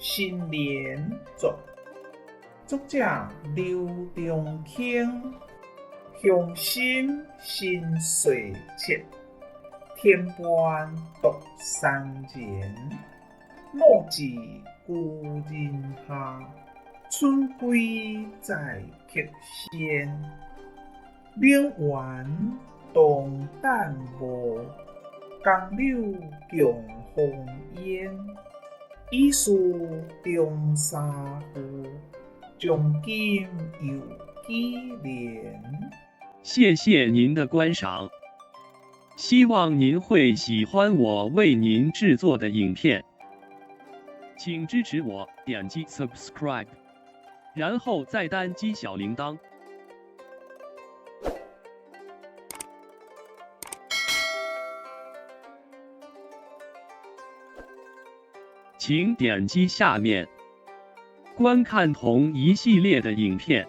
新年作，作者劉長卿。雄心新歲切，天伴獨三人。莫自舊人下，春歸在客先。嶺源當等霧，江柳共烽煙。已是中沙賦，將今又幾年。謝謝您的觀賞，希望您會喜歡我為您製作的影片，請支持我點擊 subscribe，然後再單擊小鈴鐺。請點擊下面觀看同一系列的影片。